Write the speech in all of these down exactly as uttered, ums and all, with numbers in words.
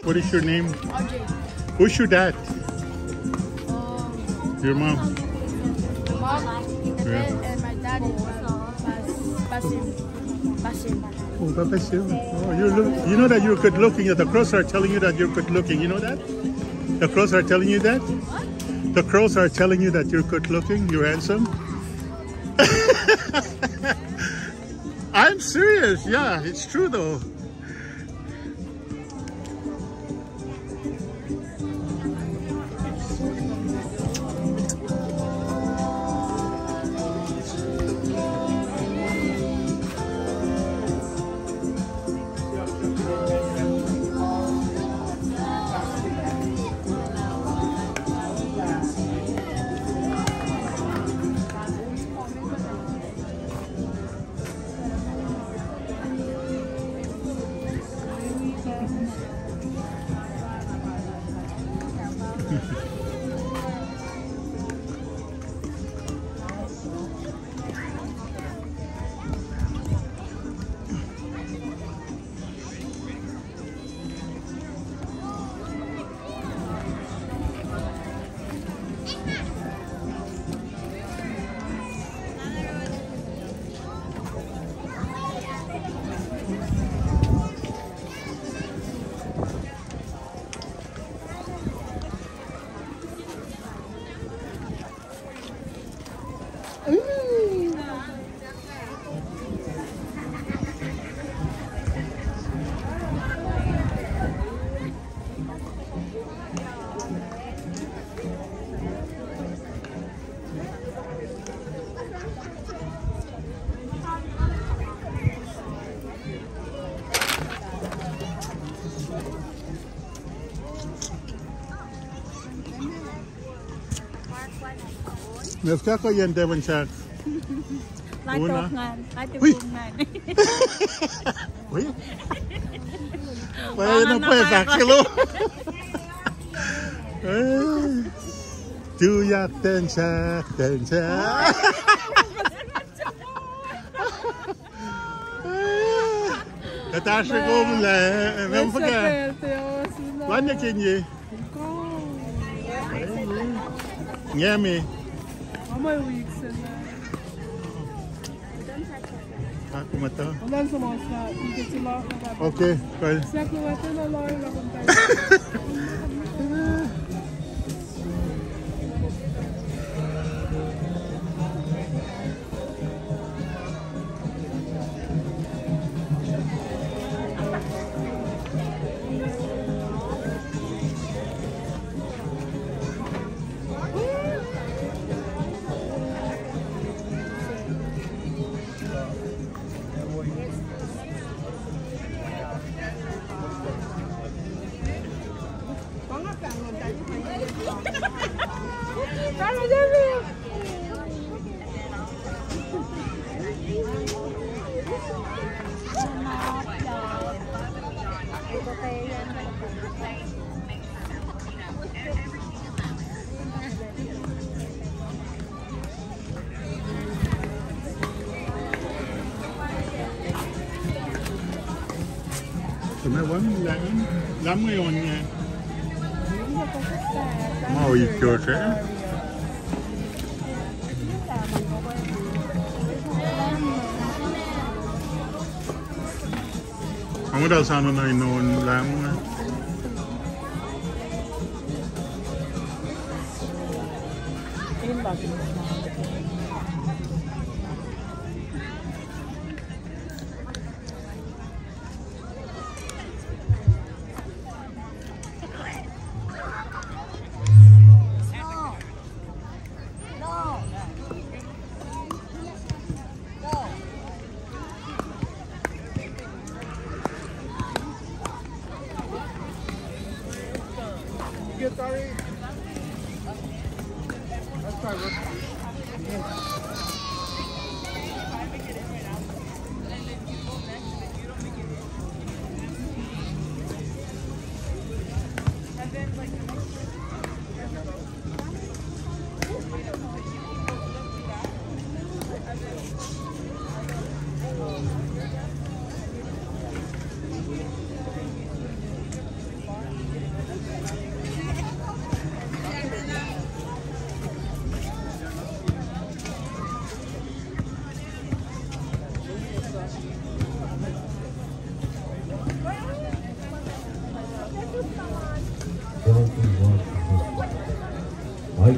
What is your name? R J. Who's your dad? Um, your mom? Mom, yeah. And my dad is, uh, Bas-, Basim. Basim. Oh, Basim. Oh, you look, you know that you're good looking, that the girls are telling you that you're good looking. You know that? The girls are telling you that? What? The girls are telling you that you're good looking, you're handsome. I'm serious. Yeah, it's true though. Meoa fahk kuh yen Devon Shark. Latok ngan, latok ngan. Wi? Pwacye na pwacye fahk silo. Eh. Tuyak Ten Shark, Ten Shark. Kuht asr kom lah, eh, mem fuhkah. Wan ne kinye. Ngemi. Aku muhta. Okay, fine. Kom ac wan lam, lam inge on inge. Ma oi kosr. Ang muhta sano na in on lam inge.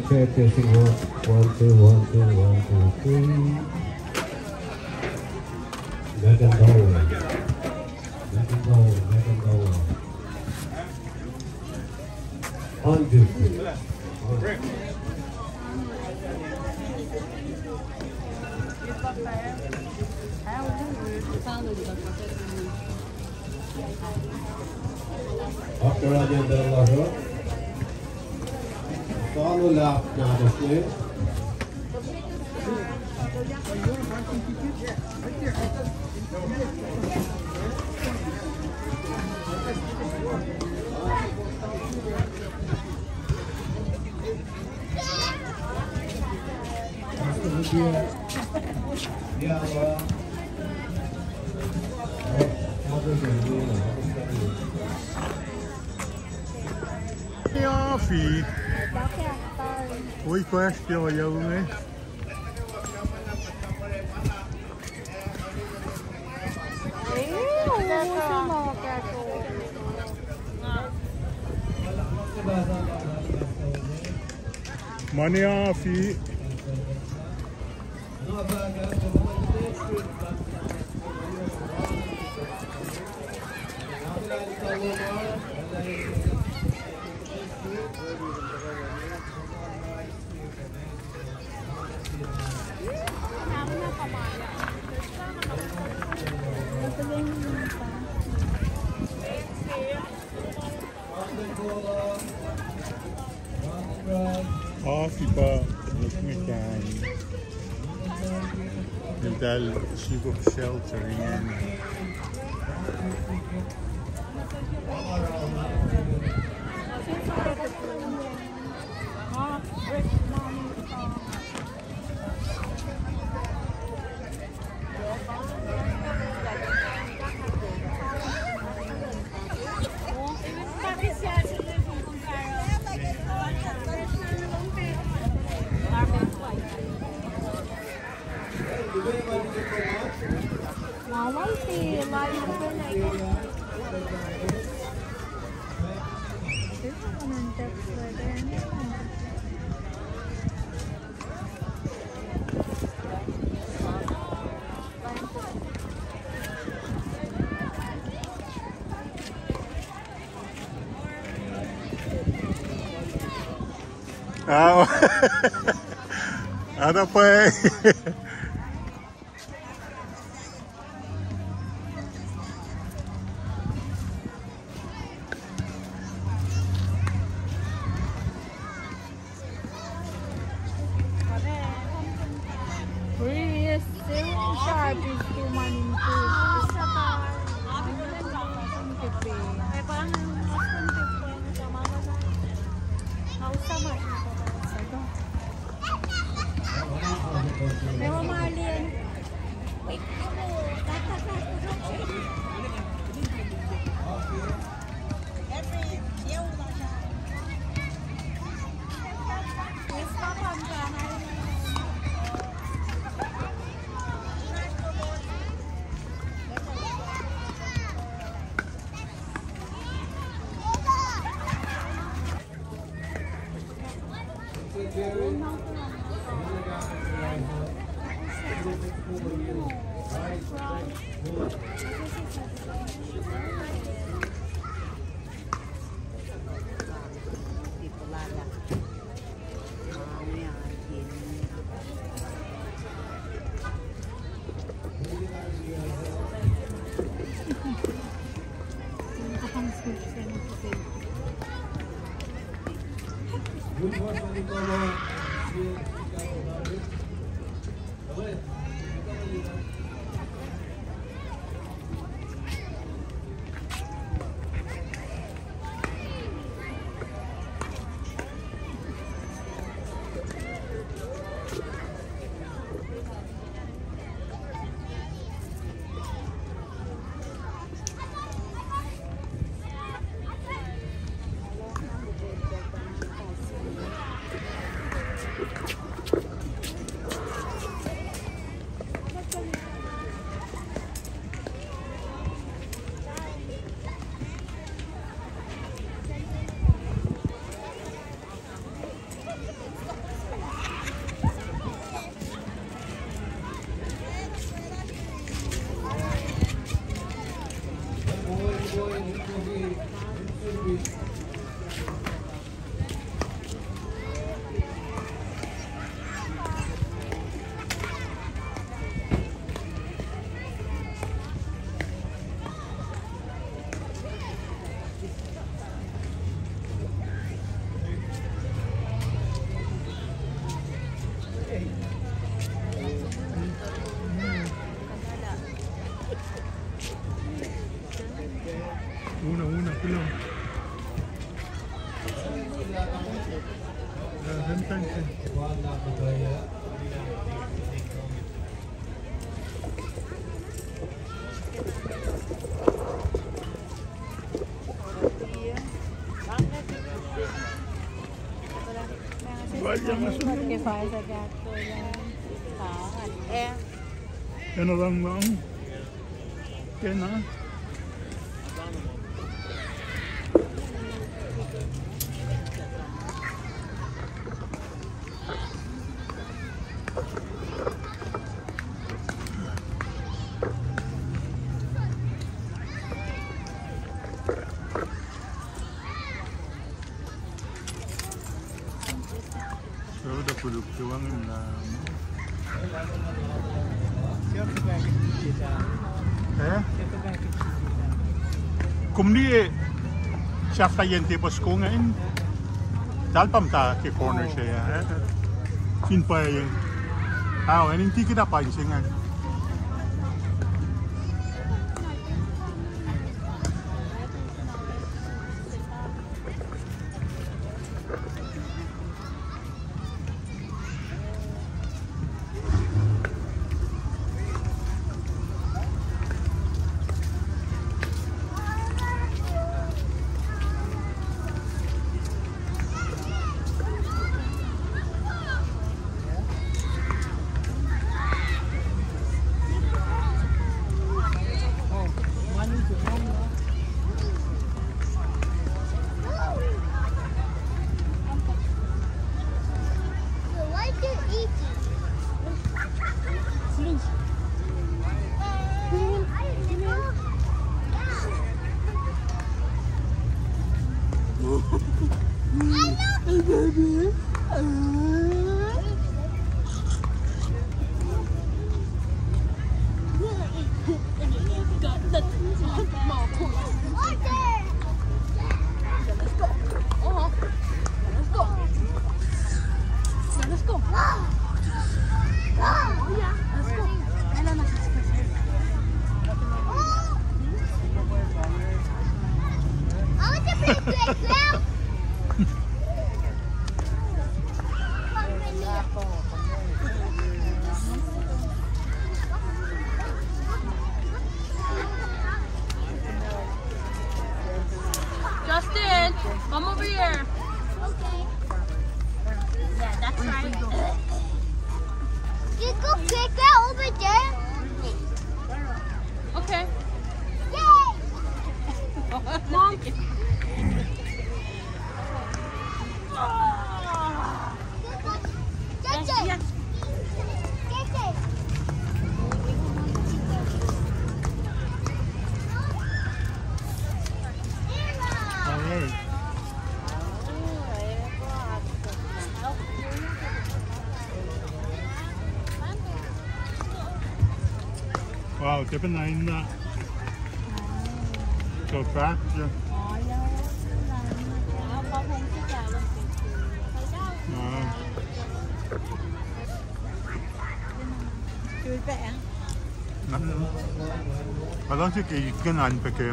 Check, testing, one, one, two, one, two, one, two, three. Back and forward. Back and forward, back and forward. One, two, three. After Rajan Dalla, follow lap now, okay? Afi. Oi, fast, yo, yo, me. Mani afi. Afi pa, look me can. Eltahl sukok shelter ingena. Au. Ada pa. Una, una, kulo. Ena lang lang. Kena. Sudah puluk tuang na. Eh? Kom liye sahflah yen te pa soko ingacn. Talpam ta ke corner se ya, eh? Fin pa yen. Au, ening ticket apa in se ingacn. Justin, come over here. Yeah, that's right. You go kick it over there. Okay. Yay! Mom. Yes, yes. All right. Wow, tiac pacna na. So fast, yeah. Ah. Nga luhngse ke ikanan pac ke.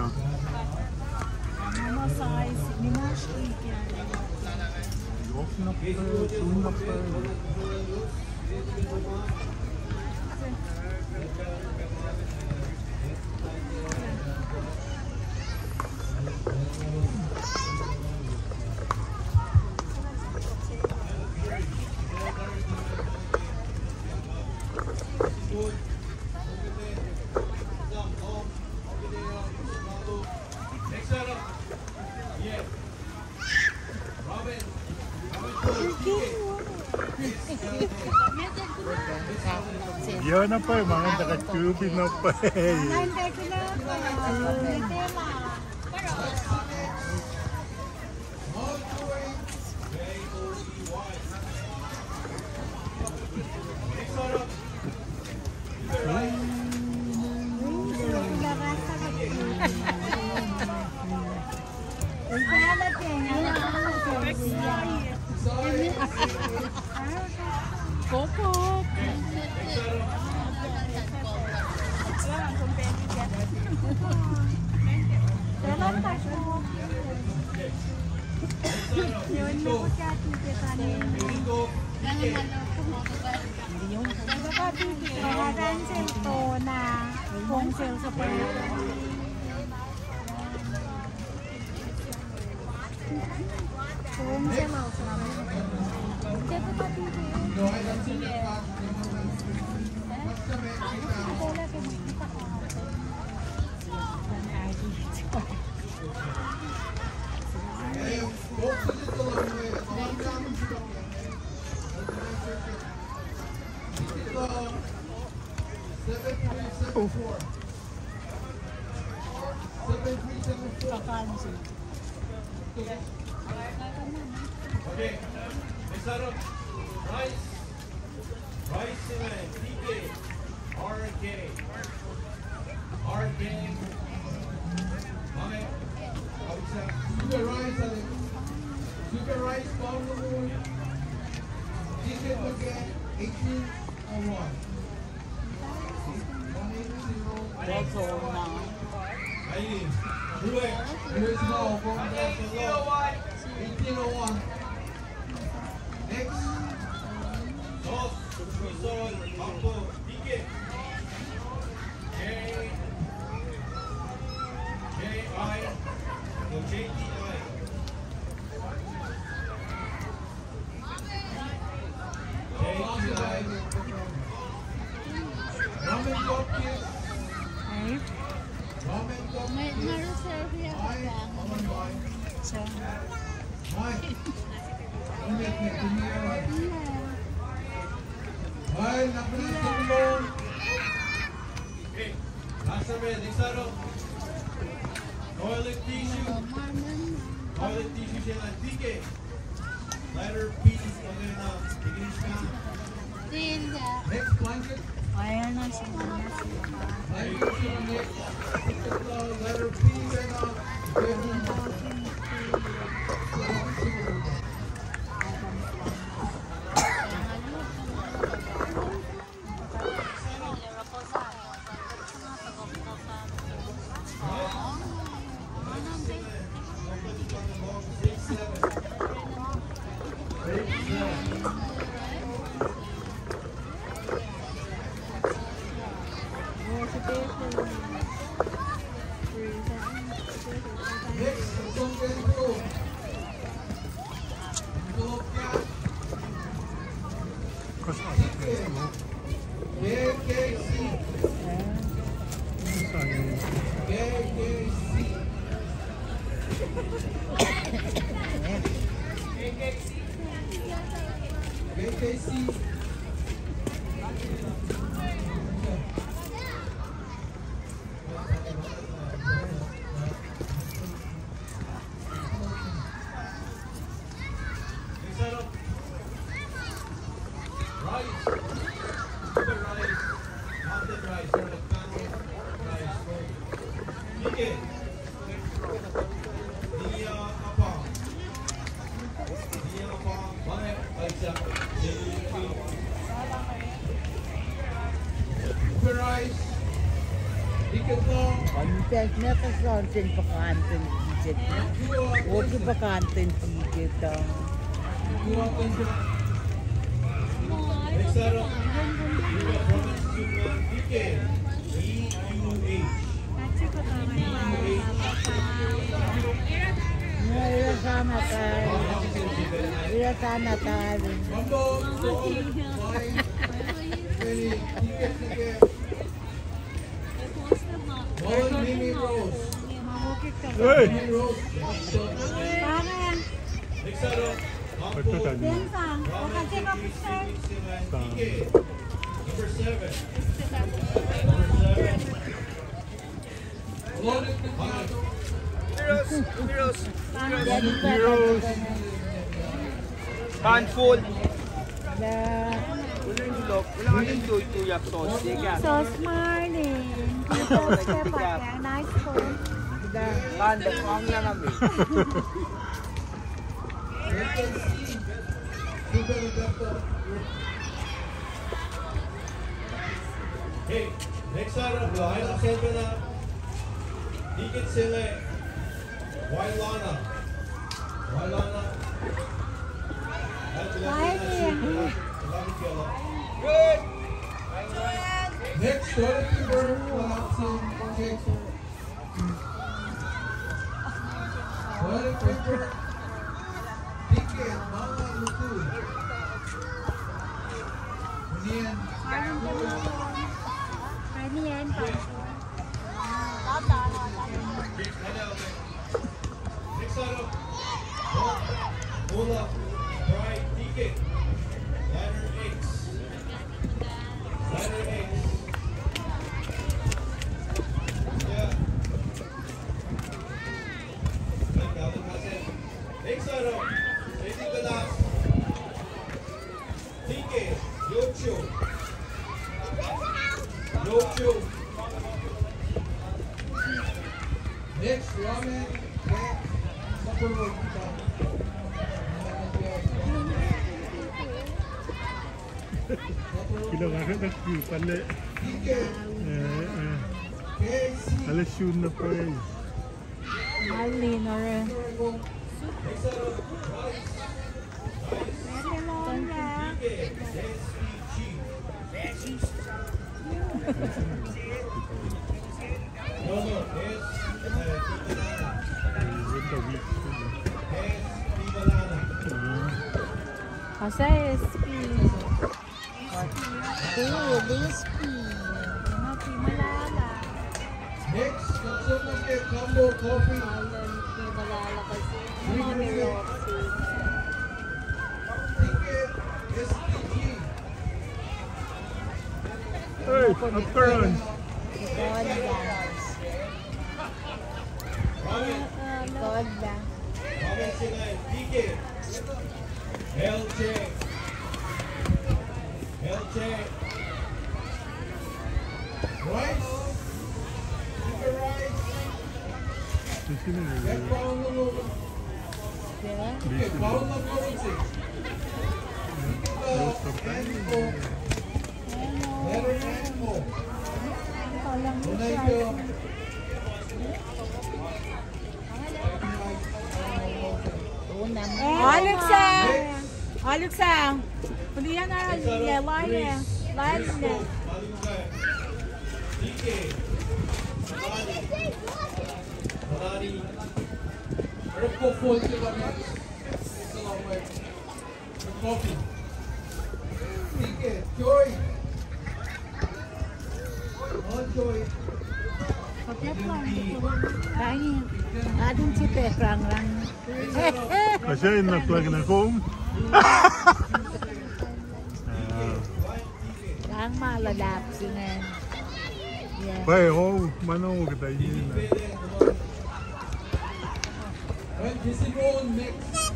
Yun na pa, ma nga taka tubig na pa. Yun na ko kati ke kanin. Baka titi, baka sel tona, kong sel sa pa. Kong sel ma sa. Siapa titi? Okay. Let's start up. Rise. Rise, D K. R K. R K. Mame. Outside. Super Rise, Alex. Super Rise, Paul Lumur. Ticket again, eighteen oh one. One eight zero. That's all now. Aileen. Ruek. Here's Paul. Eighteen oh one. Next. Dos. Wisol. Mambo. Ticket. J, J I, no, J T I. J T I. Roman Topkins. Hey. Roman Topkins. Mike. Mike. Mike. Mike. Mike. Mike. Hey, last time, next item. Toilet tissue. Toilet tissue, siyuck T K. Letter P, okay, now, English now. Next blanket. Blanket, next. Letter P, then, uh, K K C. K K C. K K C. Rice. Super rice. Mountain rice. Or the pan rice. Chicken. Nia apa. Nia apa. Mana, aica. Super rice. Contact me kuh something pa content ticket. Oki pa content ticket, uh. Ira sana tayo. Ira sana tayo. Hey! Mimi Rose. Mimi Rose. Pare. Next up, Mambo. Ito tayo. Sensang. O, kasi kapag number seven. Number seven. Heroes, heroes, heroes. Heroes. Handful. Wala, wala nga nitutuyak sauce. Sauce, Marlin. Sauce, nice food. Kanda, pang lang kami. Hey, next item, line up, center na. Ticket sila. Wailana. Wailana. Next, toilet paper, one option, check. Toilet paper. Ticket, mama, lutu. Union. Union. Next item. Bola, pride, ticket. Letter X. Letter X. Yeah. Next item. Edi Kalas. T K, Yocho. Yocho. Next, ramen, pack, supper roll. Kilo kakak ku palle. T K. Eh, eh. K C. Palle sun na pray. Malin ore. Asa S P. Dude, this key. Mati malala. Next, let's look at combo coffee. Malala, malala kasi. Three hundred. Ticket, S P G. Hey, appearance. Ito, guys. Ito, guys. L J. L J. Rice. Ticket rice. Ticket pound number. Ticket pound number. Letter N mo. Alexander. Alexander. Kuliah na liye, liye, liye. Coffee. Ticket, Joy. Oh, Joy. Kain, adun sipek rangrang. Kasi na plug na kom. Lang ma lalap singen. Yeah. Pwacye, oh, ma na wo kuhtuh ine na. Well, this is all next.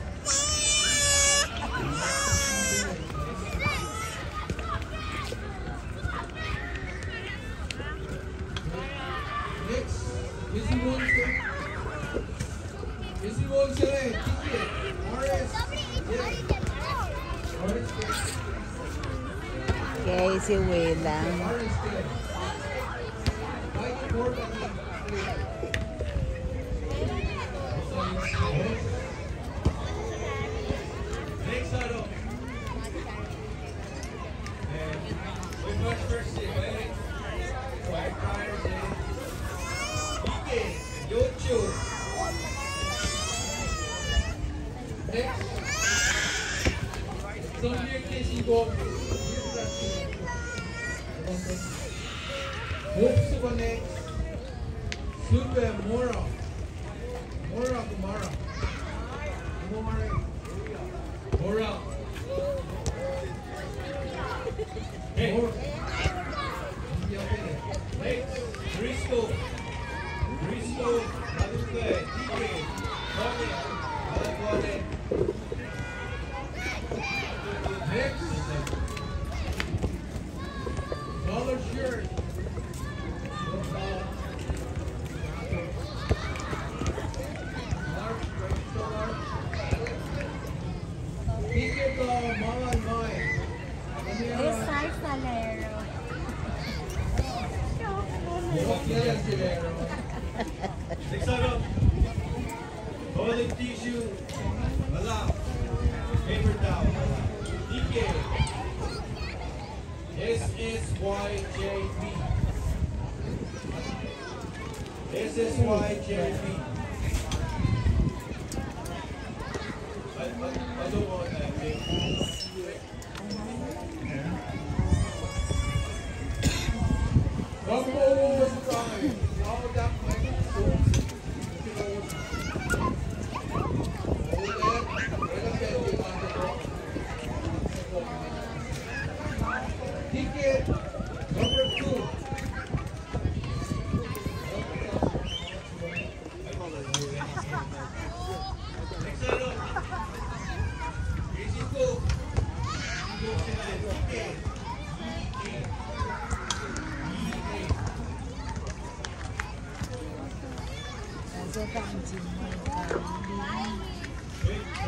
Next, this is one thing. Okay, si welah. Next. Hope Super Next. Super Mora. Mora Kumara. Mora. Mora. Hey. Mora. Next. Risto. Risto. Maluka. D J. Tony. Alagwane. Next. Dollar shirt. Large, extra large. Ticket, uh, Malan Mai. This size na lero. Buhok na lero. Next up. Toilet tissue. Wala. S Y J P. S S Y J P. Ticket number two.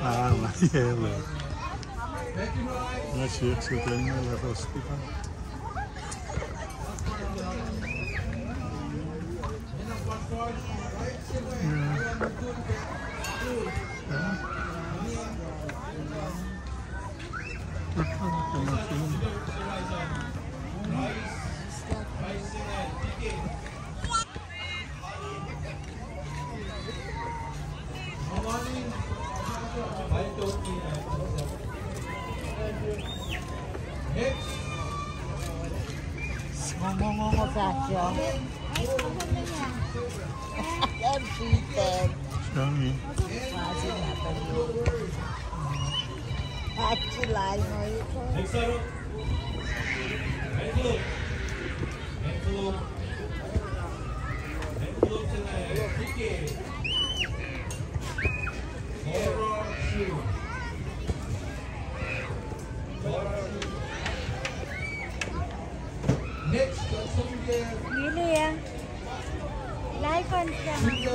Ah, ma, yeah, ma. Ma siyuck siyuck ma lah hospital. Ngo, ngo, ngo, ngo, fahk, John. Don't beat them. Sorry. Why is it happening? Actually, no, you can't. Next up. Antelope. Antelope. Antelope tonight. Ticket. Laura Chu. Next, uh, Sunday. Lilia. Like on Sunday.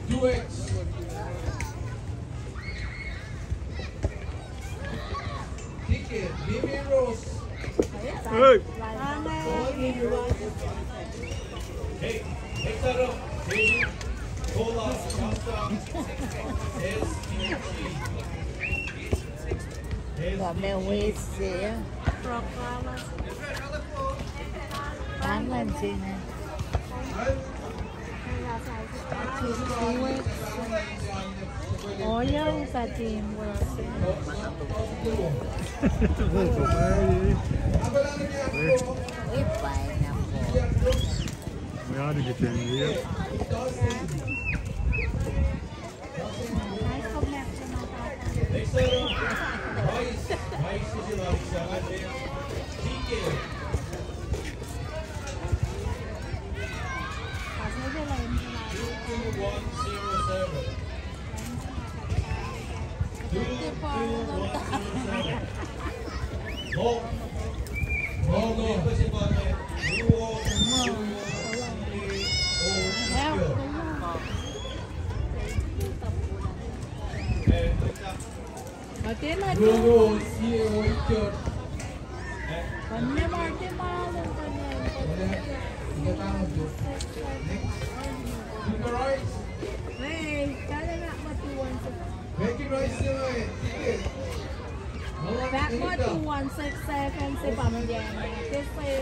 Two X. Ticket, Mimi Rose. Hey. Hey, hey, Saro, Mimi, Kola, Shasta, S T G. Lah, ma wes se. Angan se inge. Oya upatim wes. Wi pineapple. Wi arikiten wi. Hey, tell them that what you want to. Fahk muh two one six seven se pa miyacn. This way.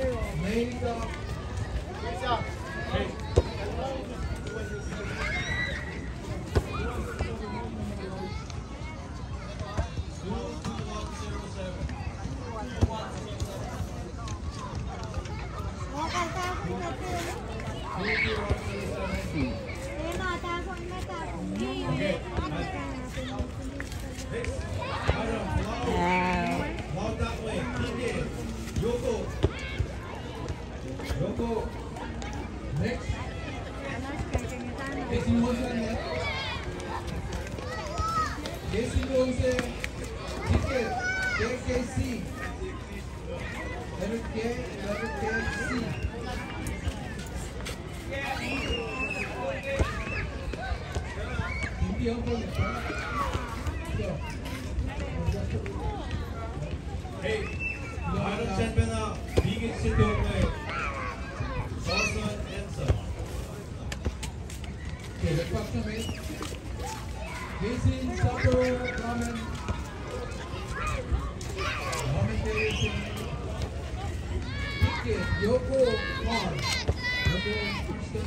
Yoko. Next. Kesi Monson, ne? Kesi Monson. Ticket. K K C. Letter K, letter K C. Hindi ang pala. Hey, Arab Champion, Big City, Sasha Ensa. Okay, let's talk to me. Jason Supper, Ramen. Ramen Jason. Ticket, Yoko Park. Yoko Christian.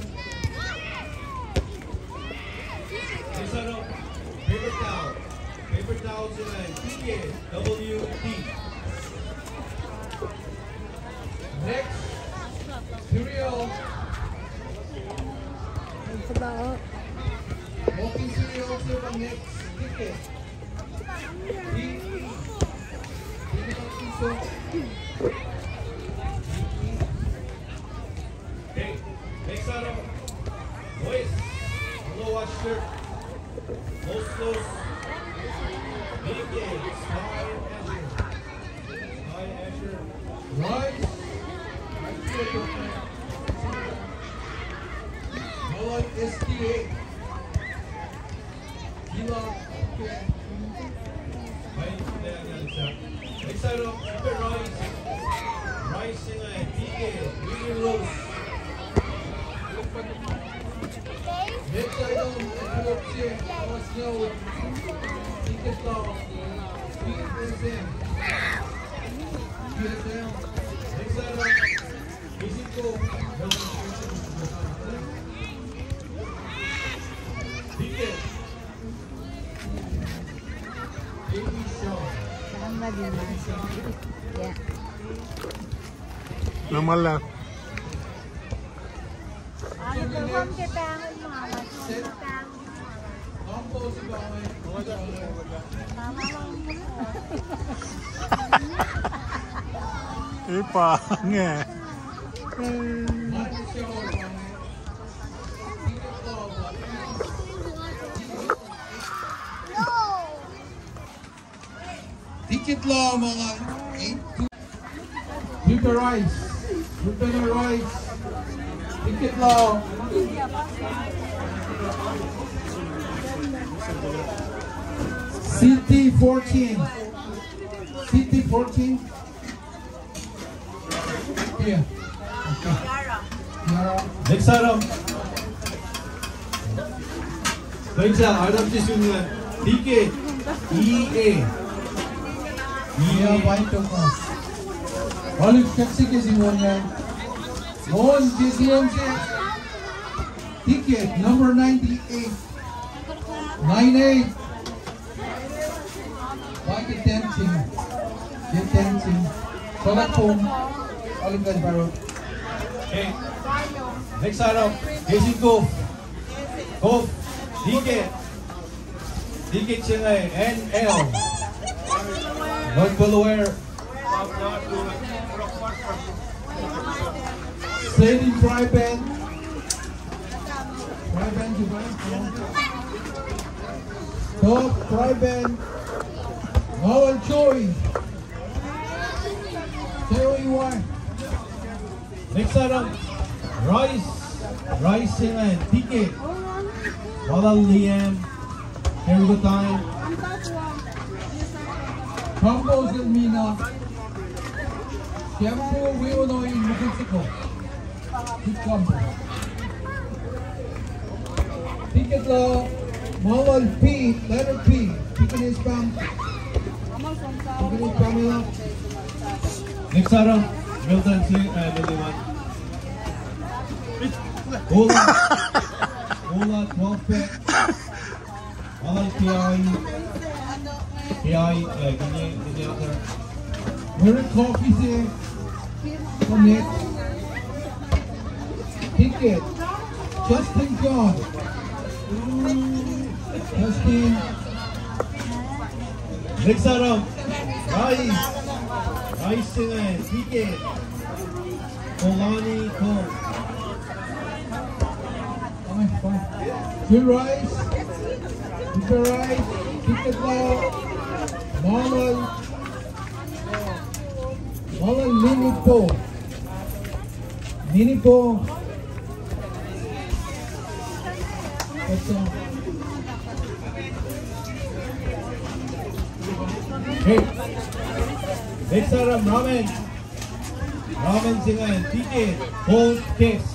Next item, paper towel. Paper towel tonight. Ticket, W T. Next, cereal. Walking cereal, cereal, next, ticket. Okay, next item. Boys, hello, watch shirt. Los, los. Big game. Sky Azure. Sky Azure. Rise. Hello, S T A. Kila, okay. Next item, Rise. Rise in a T K, William Rose. Next item, Epilopse, Alasneo, Ticket Law, P S M. P S M. Next item, Mexico, Ticket. Somebody must. Yeah. Lumalah. Ipa nge. Ticket Law, mga eight two. Peter Rice. Peter Rice. Ticket Law. C T fourteen. C T fourteen. Yeah. Okay. Yara. Next item. Pweng sa, item tisun nga. Ticket. E A. E A, White Tokos. Alik Shakespeare in one nga. One, this one. Ticket number ninety-eight. Nine eight. Back attention. Attention. Salah pom. Alim guys, Barrow. Okay. Next item. Jason Cove. Cove. Ticket. Ticket se nga N L. Not follower. Sedi Priben. Priben, Priben. Top Priben. Mawal Joy. Joy Y. Next item, Rice. Rice se nga Ticket. Walal Liam. Jericho time. Campos Elmina. Campos, we will know in Mexico. Good Campos. Ticket Law, Mawal P, letter P. Ticket is from, Ticket is Pamela. Next item, Milton C, uh, Milton one. Ola, Ola, twelve pack. Alan P I, P I, uh, can you, can you answer? Very coffee se. Connect. Ticket. Justin John. Justin. Next item. Rice. Rice se nga Ticket. Kolani Cole. Fine, fine. Phil Rice. Mister Rice. Ticket Law. Marlon. Marlon Linipo. Linipo. That's all. Hey. Next item, Ramen. Ramen se nga Ticket. Cold case.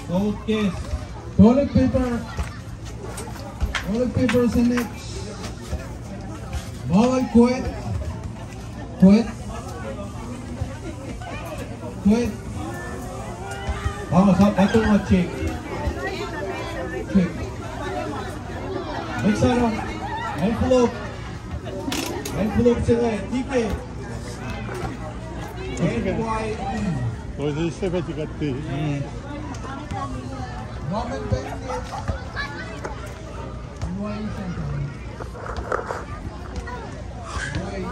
Cold case. Toilet paper. Roll paper scissors. Ball, quit. Quit. Quit. Vamos, up, up, up, check. Check. Next item. Envelope. Envelope se inge, ticket. N Y E. Oh, this is the ticket. Mm. Roman Baptist. N Y E Center. N Y E.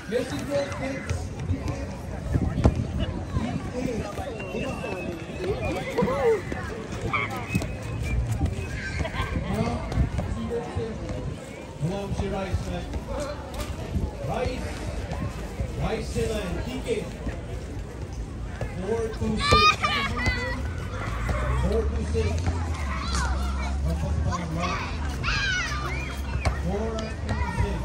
Yes, it was kids. Hello, Mister Rice, man. Rice. Rice, man. T K. Four two six. Four two six. Four two six.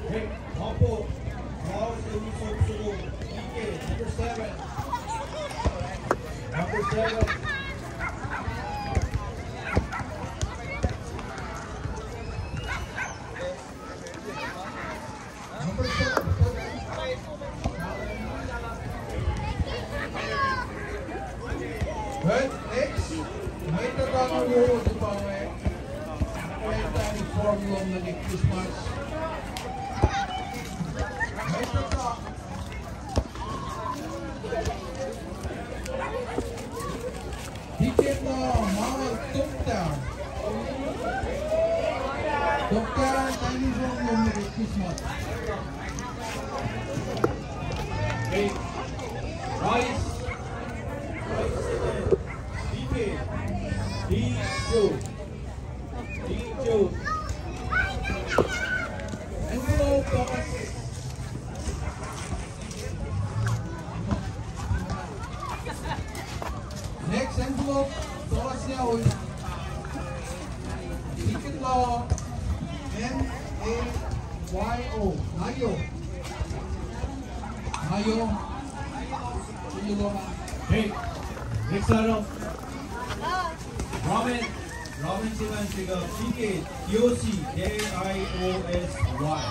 Hey, Papo, Paul, Paul, Paul, Paul, Paul, number seven. Number seven. Number seven. Well, next, mwet uh wo, tipa inge. Mwet uh form lom nuh ke Christmas. Mwet uh, ticket uh, ma, Tokta. Tokta, tani form lom nuh ke Christmas. Hey, Rice. Rice, D J. D J. D J. Envelope, Thomas. Next envelope, Thomas Yaoi. Ticket law, M A Y O. Mayo. Mayo. Hey, next item. Ramen. Ramen Siman Siga, P K, Kiyoshi, K I O S Y.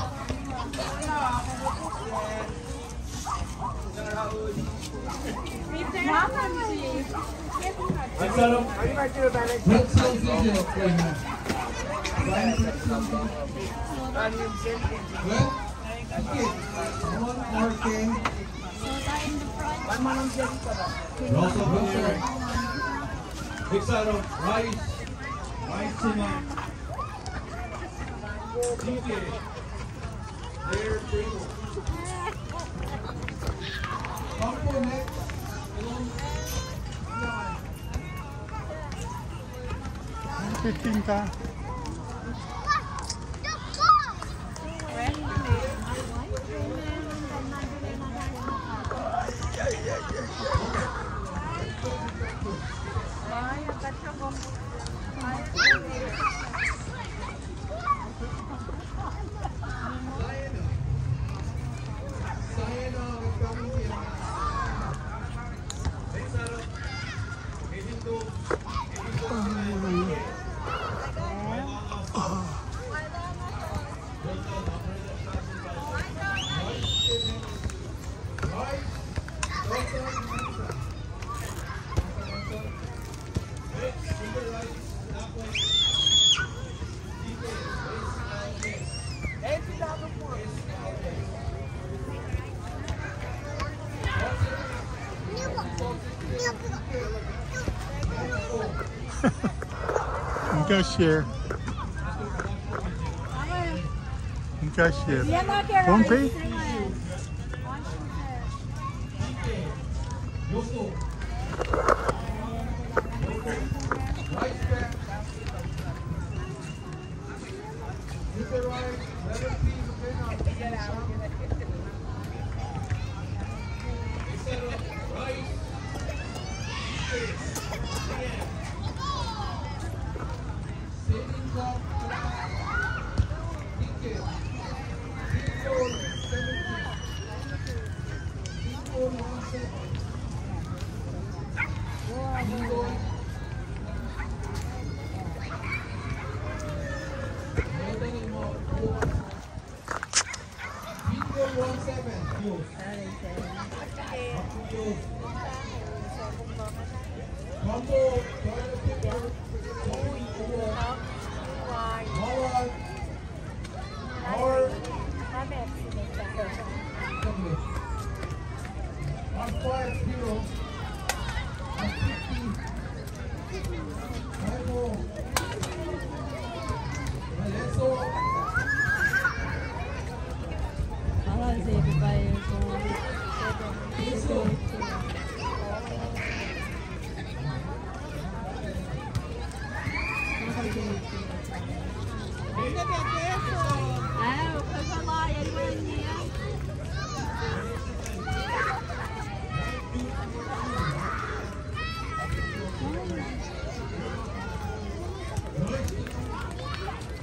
Next item. Pretzel video, please. Brian, pretzel video. Good. One more thing. Russell, Russell. Next item, Rice. Rice Siman. D J. There, table. Come for next. Fifteen ka. Cashier. Cashier. Pompey?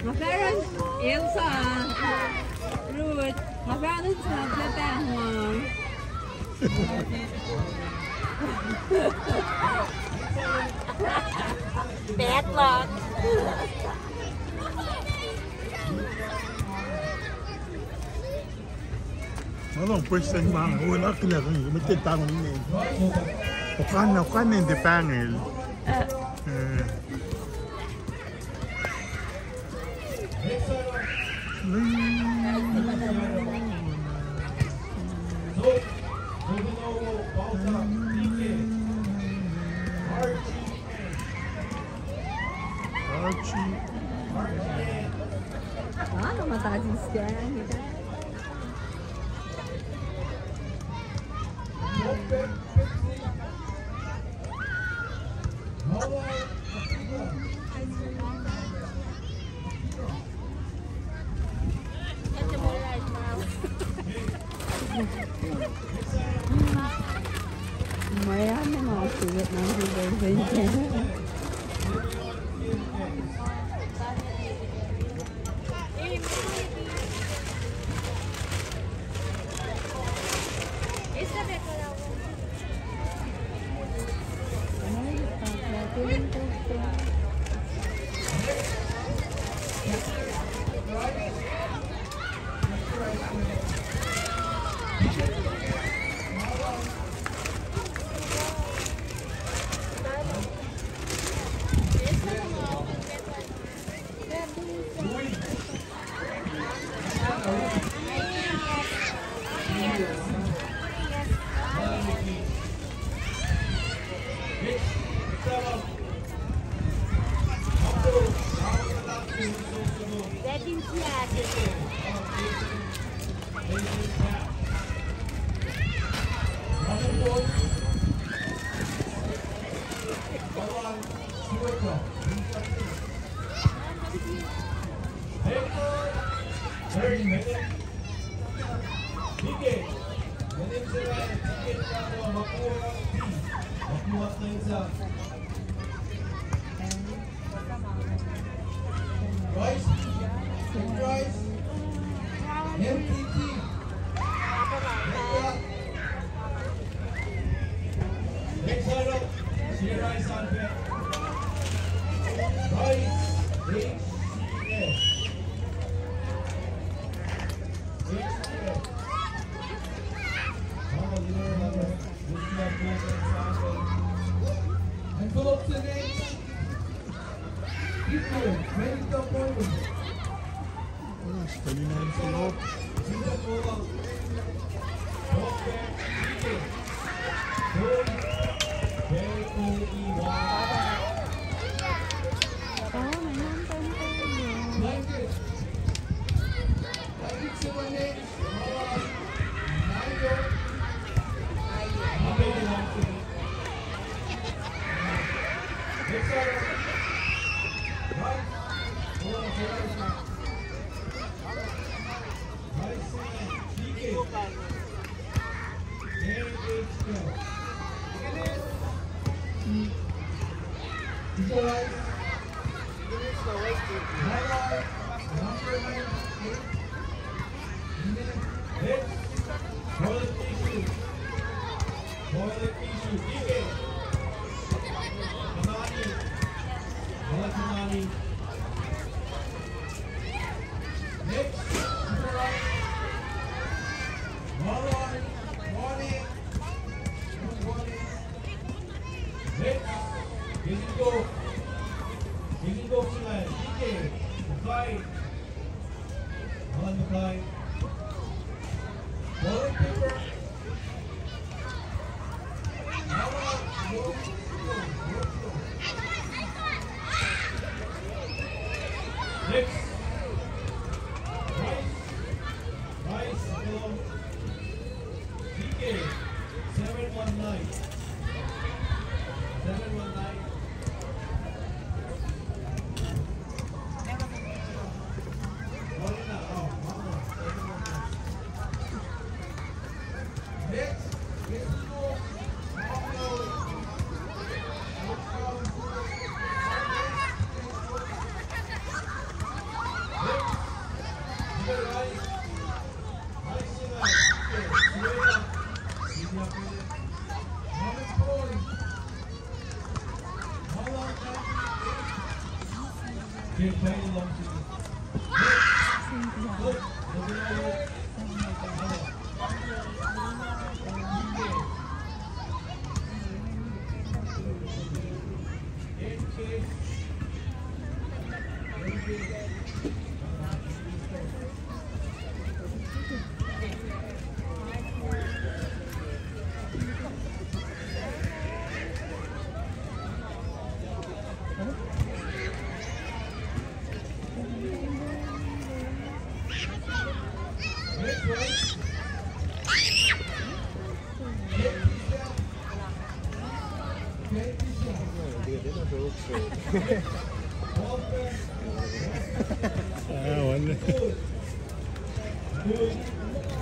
Nga fahsr Elsa, Ruth, nga fahsr nuh sum ke pahng. Bad luck. Nga lohng president ma, o, na kila kani, metin tangon ine. Okan na, okan nende pangel. Eh. Archie. Ah, no, matasis ka. Rice, rice, M T T. Next lineup, Sierra Sanpet. Rice, H C S. H C S. Envelope today. People, ready to go. Yes, twenty-nine envelope. K O E Y. Next, Maran Wani. Next, Kesingo. Kesingo Sinan, D K, Kai. Alan Kai. Ball and paper. Next. Rice. Rice, Avalon. D K, seven one nine. Seven one nine. Ah, wala.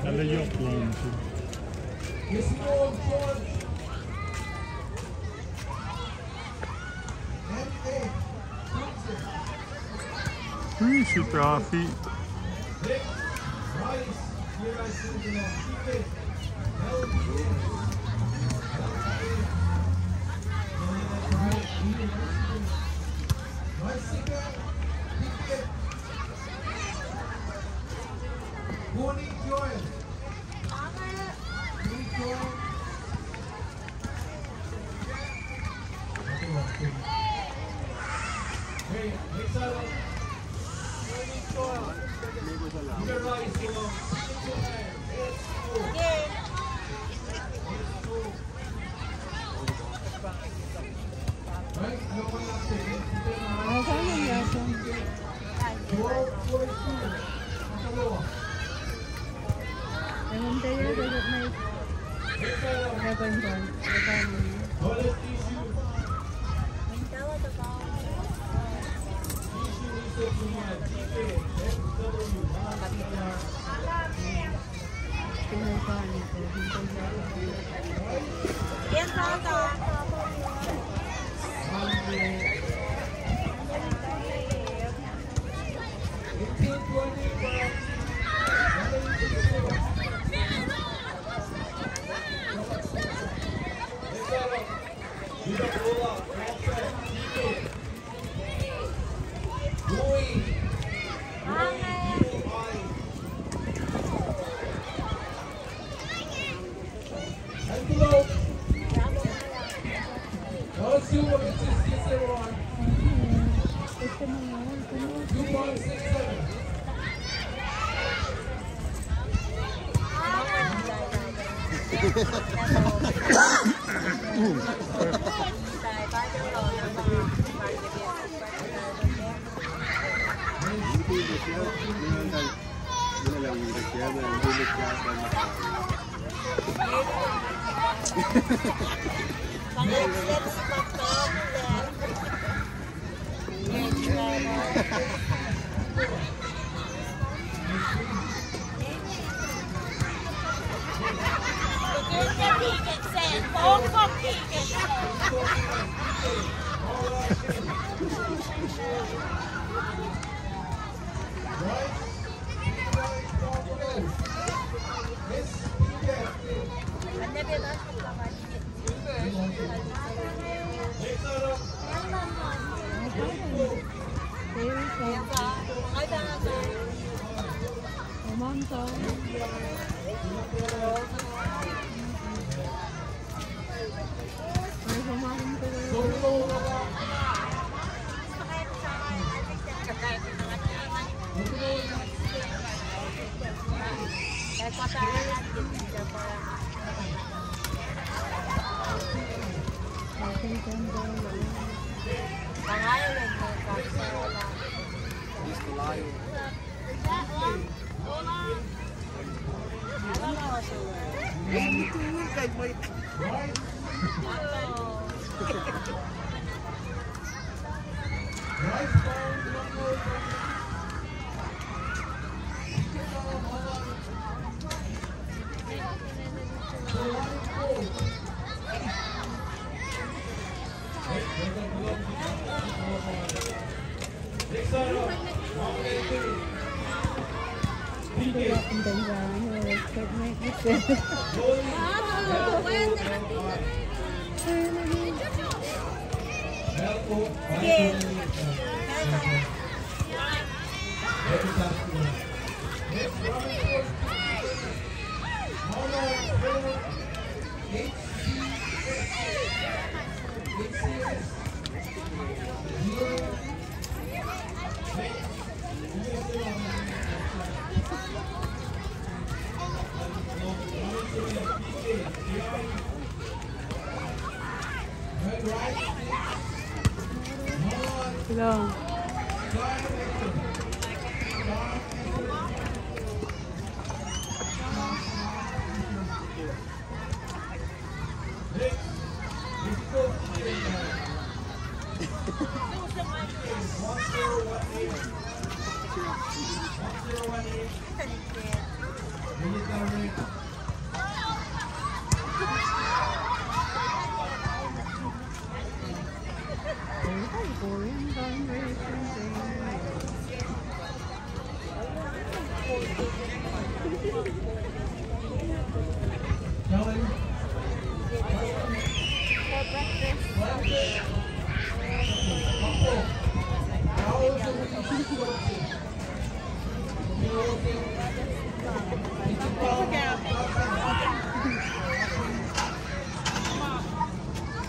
Ala yohk lom se. Ui, sitafi. Hello.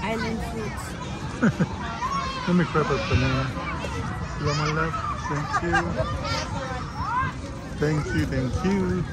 Island fruits. Let me grab a banana. You on my left. Thank you. Thank you, thank you.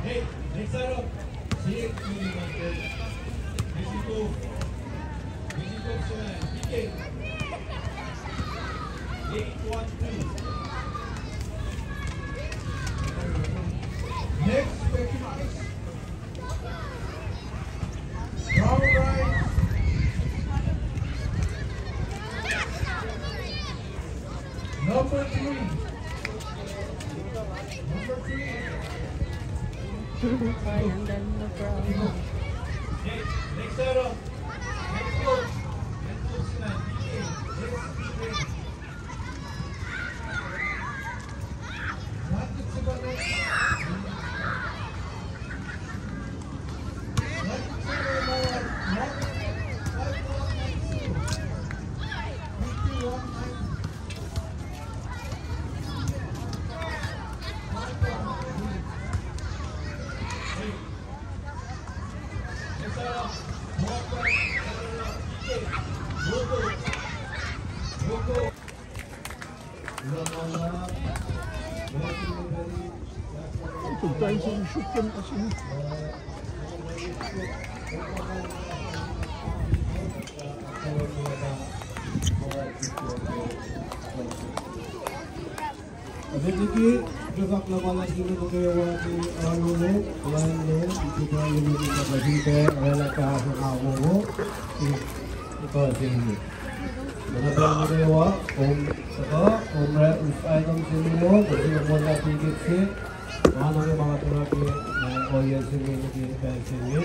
Hey, next side up. See it. Eight one two. Next, Becky Mice. Brown rice. Number three. Number three. Next, next item. Next coach. Next coach, uh, D J. Next D J. Abeniki, Joseph Lamala, Jimmy Mukewa, Arnold, Lionel, Jupiter, Yemeni, Jupiter, Arela, Kahasa, Nawowo, Ito, Jimmy. Mana Mukewa, Om, Saka, Omre, Us, Aitom, Jimmy, Mo, Jimmy, Mona, Tigit, Si, Mana, Mama, Turaki, Oye, Jimmy, Niki, Jimmy,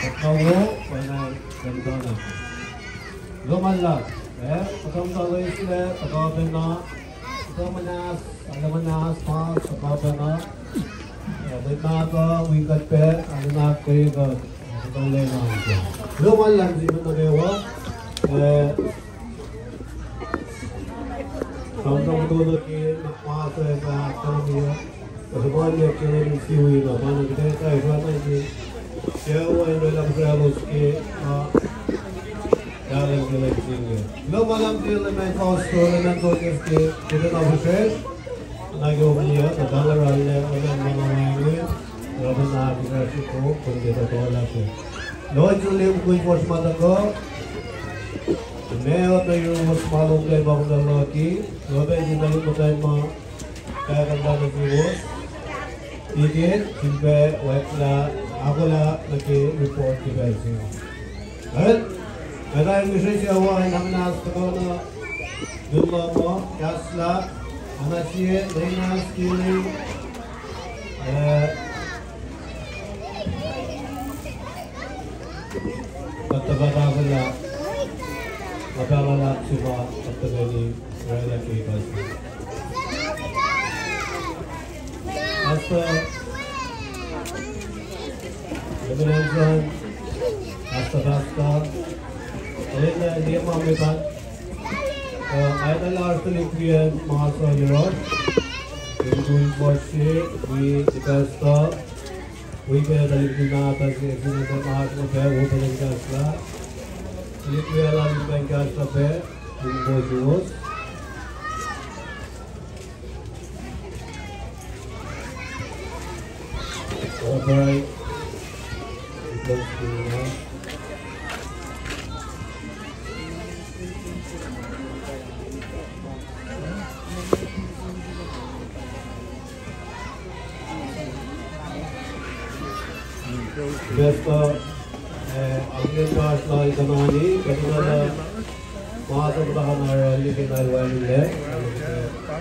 Saka, Wo, Mana, Santana. Lomalla, eh, Saka, Mata, Loisle, Saka, Pena, Saka, Manas, Alamanas, Pa, Saka, Pena, eh, Mata, Wingkat, Pe, Alana, Koyeka, Saka, Lena, Lomalla, Jimmy, Mukewa, eh, Tom Tom Dodo ke, Makmasa, Eva, Tomia, Pasapania, Kennedy, Siwi, na, Pana, Kete, Sai, Rana, Ke, Kewa, Endo, Lam, Ralos, Ke, a, Dalen, Kele, Singe. Lo, Malam, Kele, Nai, Faust, Sole, Nan, Sokes, Ke, Kete, na, Bushes, na, Ke, Omnia, Tatala, Rale, Onan, Mana, Wainge, Rabana, Kira, Siko, Konde, Tatola, Ke. Lo, Julie, Mukui, Fos, Matako, Meoa, Meoa, Fos, Malum, Ke, Bakuna, Lucky, Robert, Julie, Mutai, Ma, Kaya kantana viewers. Ikin, simpe, wekla, akola, nuh ke report ke pacl se. Well, kata in mihsre se wa, in amunas tukuna, dulama, kasla, anasie, lena, skili, eh, Kuhtuh kuht ahkolah, kuht ahkolah sifacna kuht tuhkweni oraclah ke pacl se. Pastor, Reverend Hanson, Pastor, Pastor, oraclah liye ma metan. Uh, aetuhlah oasr tuhlihk wiyacn ma suc yohrohsr. Wi, wi, Pastor. Wi pac tuhlihk nina tuh se, se inge ma oasr nuh pac, wo pac in kahslah. Tuhlihk wiyacl lal in pac in kahslah pac, in wo suwos. All right. It looks good now. Best of, eh, Agnes Raj Lal Kanani, Kanani, Master Kanara, Likin Alwani, eh,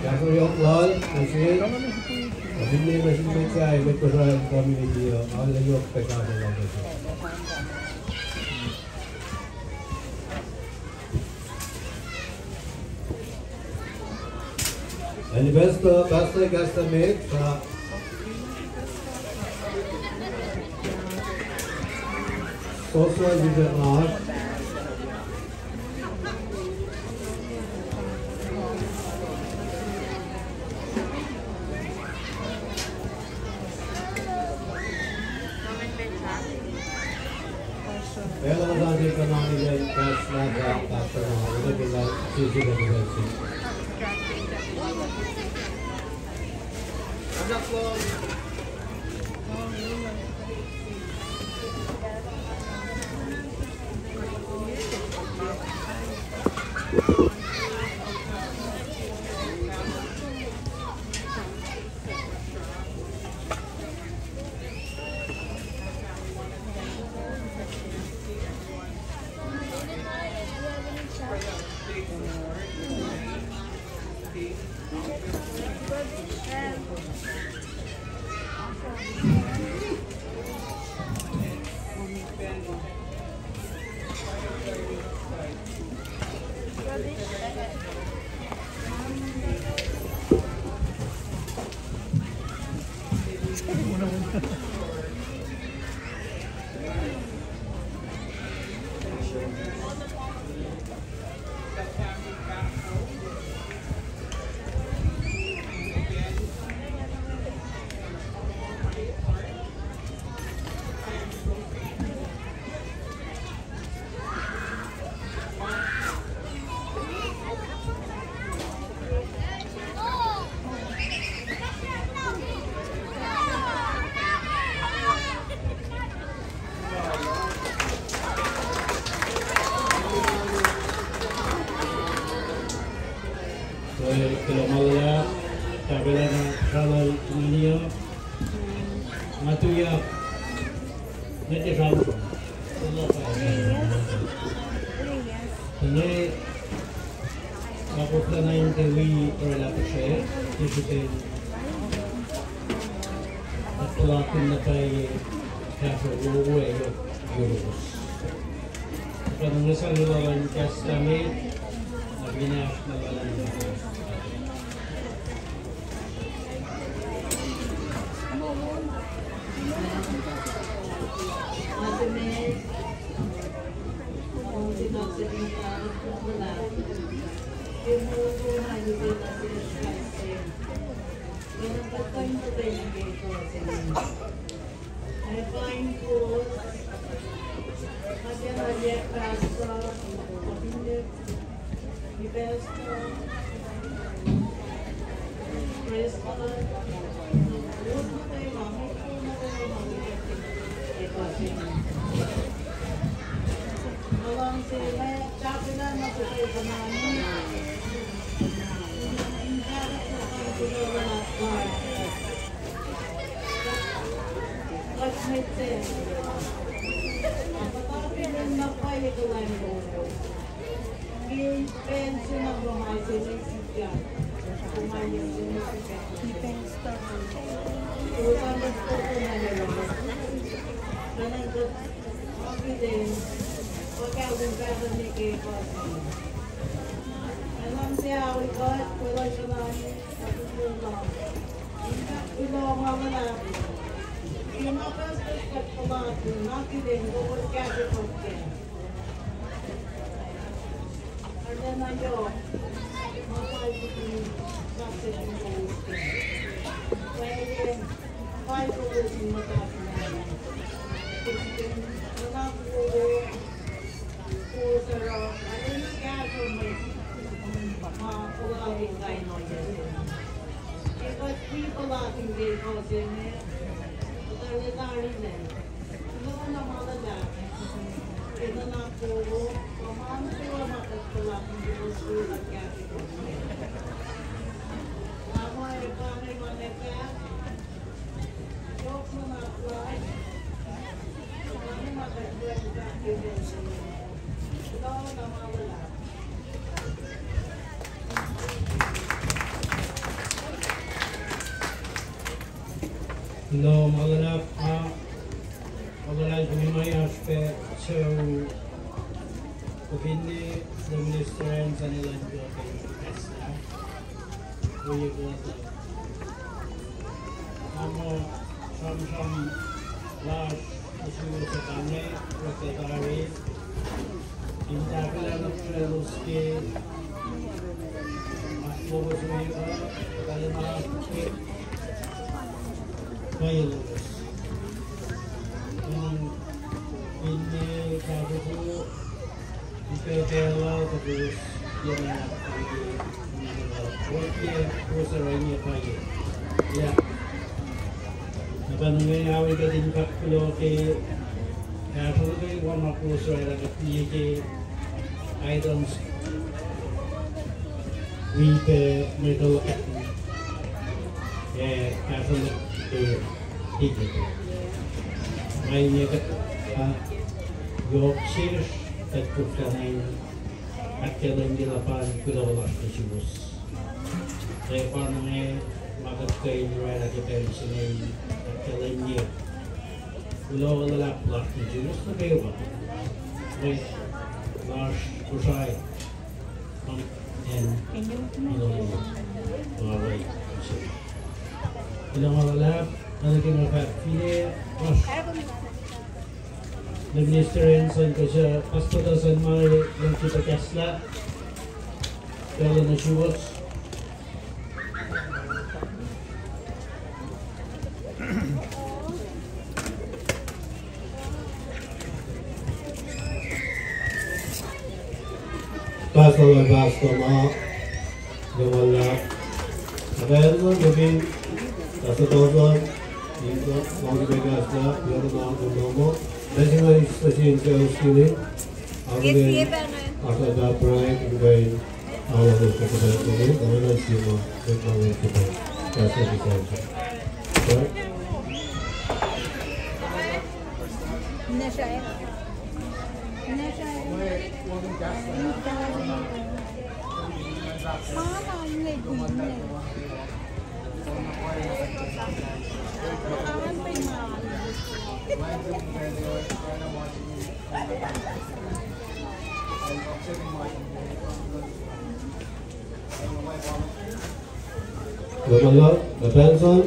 Yasur Yok Lal, Nasin, Nasin, Nasin, Nasin, Community, uh, Al Yok Pekasa Lal. Ani pastor, pastor, pastor mate, uh, social leader, uh, Kuloh ma luhlahp, tahfwelah sralal Nania. Nga tuyak, nga tiac sramsram. Tuh inge, nga koflah na in tiac wi oraclah puhsrwe, ke srihpen kuht puhlakihn na pwacye kahsruh wowo yohk yuruwos. Kuht in sang luhn kahs se met, na fin oasr na luhn Kuloh ma luhlahp, ah, ma luhlahp, ma oasr pac sucu, kuh finne minister an sang elan kuh ke kahslah. Oye kuht Amo sramsram lasr nuh suwos ac kane, orekla tari in tahfwelah nuh selos ke oasr lowos, orekla kalena ke pwacye lowos. Kom finne kahsruh Ip pacl lal tuh kowos tiacna, oakiyac kowos oruh inge pwacye. Lah, na pa inge awi kuht in fahk kuloh ke kahsruh nuh kwewa ma kowos oraclah kuht liye ke items Wi pac mwet uh, eh, kahsruh ke ticket. Nga inge kuht, ah, yohk sesr, kuht koflah in ahkkahlwemye luhpan kuloh lasr nuh suwos. Ke pa inge ma kuht kuh in oraclah ke pacl se inge in ahkkahlwemye kuloh luhlahp lasr nuh suwos nuh kwewa. Mwet lasr Kosrae. Kuloh ma luhlahp, nga nuh ke nga fahk finne oasr minister in sun kuh suc pastor tuh sun ma luhngse puhkahslah pacl uh nuh suwos. Pastor, pastor ma, Jemala, Abelson, David, pastor Dawson, Inka, Mogi Vegas, Yadana, Momo, National Station, Sales Killing, Amen. Asada Pride, Ubain, Awa Mustafa Santini, Amen Sima, Amen Sima, Pastor Santini. Right? Jemala, Abelson.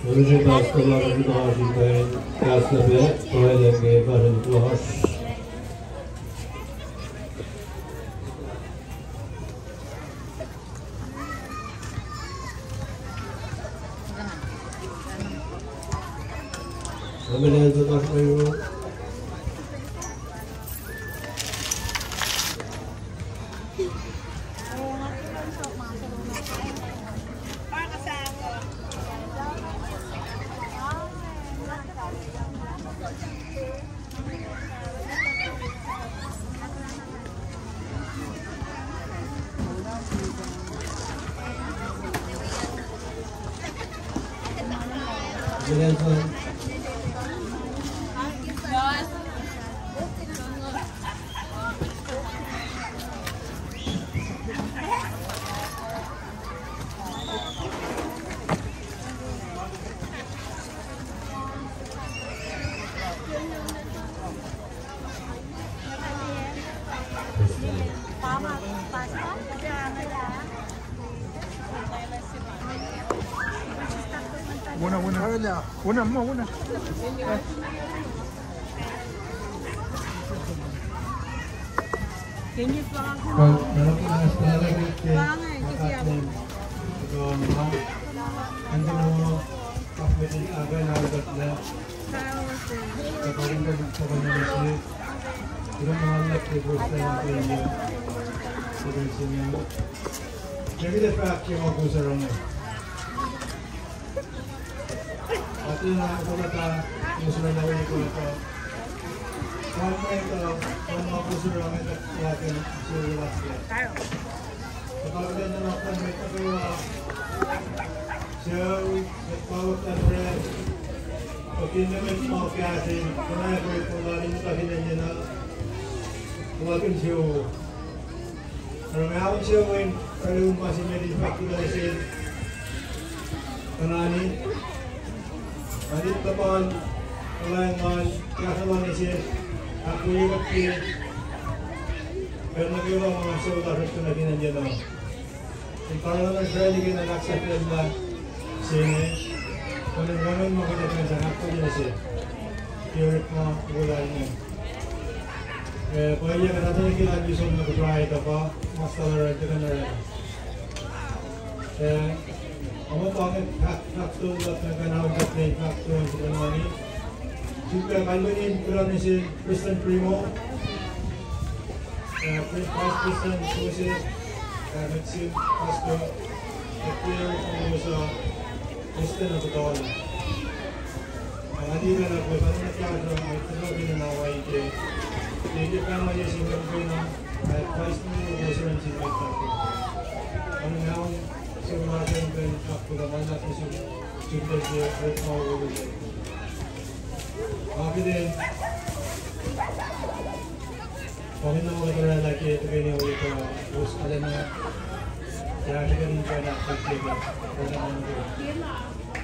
Mulusi pastor lasr in oasr in kuh in kahslah pac, pruhe liki pastor lasr. Amen. Wona, wona. Wona, ma, wona. Athena, Athena, Athena, Athena. Pwacye, uh, pwacye ma kosr uh, met uh, pwacye, sel last year. Kuht akihlen nuh ke mwet nuh kwewa, sel, mwet kawuck luhn Rest, kuht in mwet ma kahs in, kuht in kuh in kuh in, kuht in, kuht in, kuht in, Oruh nga ahkinsewowoye arulacna ma se met in fahk kuloh nuh sel Konani. Nga liye luhpan kuhlwacng lal, kahsruh lal nuh sesr, ahkwoye kuht ke pacl nuh kwewa ma sucu lasr uh kuh in enenuh in karihngihn Israel ke na ahksahfyelah se inge, kuh in wacngihn ma kuht ac kuh in sang ahkkweye nuh sel ke orekma wolacna. Eh, pwacye kuht ac tuh ke lal Wilson nuh Kosrae, tuh pa ma suc oruh tuhkuh in oruh. Eh, nga muh pa inge fahk, fahk tolu luhk nuh ke na utuckuh fahk tolu se Konani. Suk kalweni kuloh nuh sin Prestuhn Primo, ah, Vice Prestuhn Joseph, ah, met sin Pastor, ac Pastor Prestuhn Abutal. Nga tiacna kuh in fahk kahsruh, nga tiacna kuh in na waike. Ke ke pahng ma ye sin kumpena, nga advice nuh ke Prestuhn sin kumpena. Nga, nga, so ma sin kumpena, kuh ma na sin kumpena, kuh ma wo. Nga pidin. Pahngin na ma kuht oraclah ke tuhkweni wi pa us kalena. Ke ahkkahlwemye pacna kuht ke pacna ma nuh ke.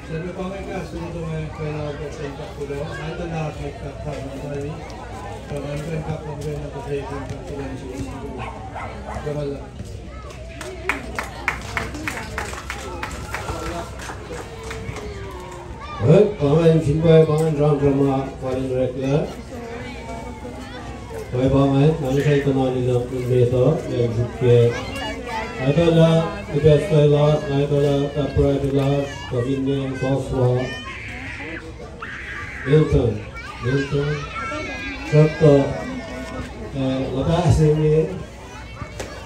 Sel me pahngin kahs in tome pacna kuht in fahk kuloh. Nga etuh lah kuht fahk ma tari. Pahngin kuht fahk ma pacna kuht in fahk kuloh nuh sin God. Kuloh ma luhlahp. Kuht pahngin fin pwacye pahngin sramsram ma kuht in oreklac. Pwacye pahngin, nga srihke in kuhnanucklac met uh, in suk ke. Etuh lah, ipacsta lasr, nga etuh lah, tapra lasr, kuh finne Joshua. Milton, Milton. Sracktuh, eh, luhpah se inge.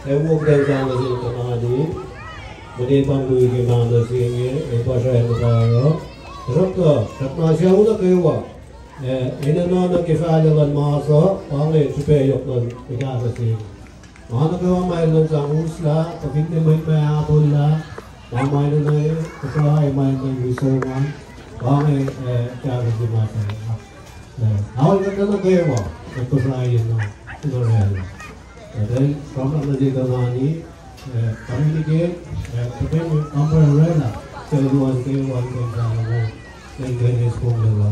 Ac wo kuht in sang nuh sin kuhtwena, mwe pahng luhk ke mahno se inge, ac pa srwack muhta uh. Tuhsruhktuh, tuhsruhktuh sucu nuh kwewa, eh, enenuh nuh ke fahlac luhn mas uh, pa inge srihpac yohk luhn ekahsr se inge. Ma nuh kwewa ma enenuh sang uslah, kuh finne mwet ma ahkolah, ma ma enenuh, kuh srwack ma enenuh wi som an, pa inge, eh, ekahsr se ma se inge. Eh, ao kuht nuh kwewa, kuht kuh srwack enenuh, in oraclah. Kuht in sramsram nuh ke kuhtwena, eh, communicate, eh, kuht in compare oraclah, ke luhn ke one point five, in ke ne skom lala.